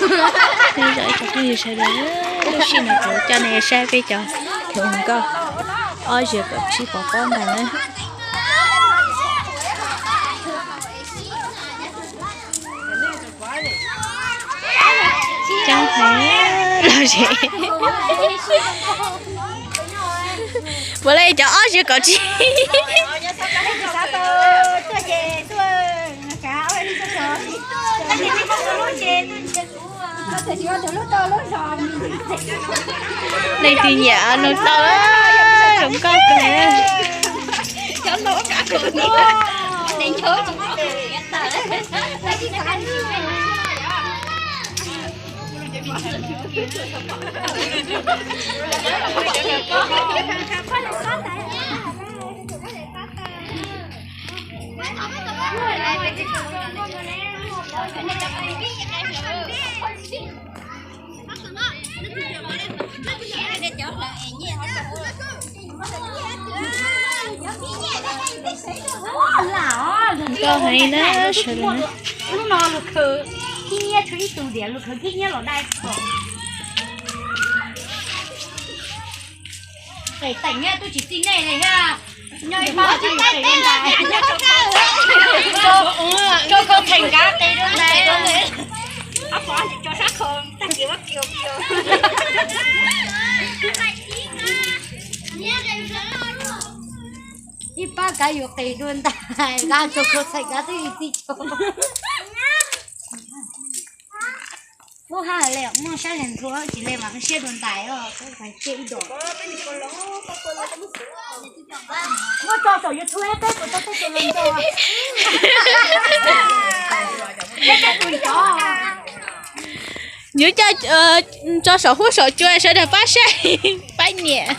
Nyob zoo ib tsoom phooj ywg sawv daws, lub sij hawm no kuv coj nej saib peb cov hluas nkauj ob yawg kaum tsib pov pob ntag na. Coob heev los zem. Puav leej cov ob yawg kaum tsib. Leej twg nyiam nug tau, zoo nkauj kawg. Nkauj heev na sawv daws. Lub no luag khwv khib nyiab, tshuav ib tug diam luag khwv khib nyiab los dai. Qes teem nyob twb tsis txij nej li thiab. Nyob ib pab tsis qes rau ntais. Rau khau theem nkav qes rau ntais. Ib pab kav yus qes dua ntais, nqa rau khau theem nkav twb tsis txij. Ub, hab le muaj sab leeg nthuav tsis le mas siab dua ntais os, cia ib dom. Muab tso saum YouTube peb puas tau tej tus hluas nraug, peb tej tus cov. Yuav coj tso saum huab saum cua sawv daws pab saib, pab nyiam.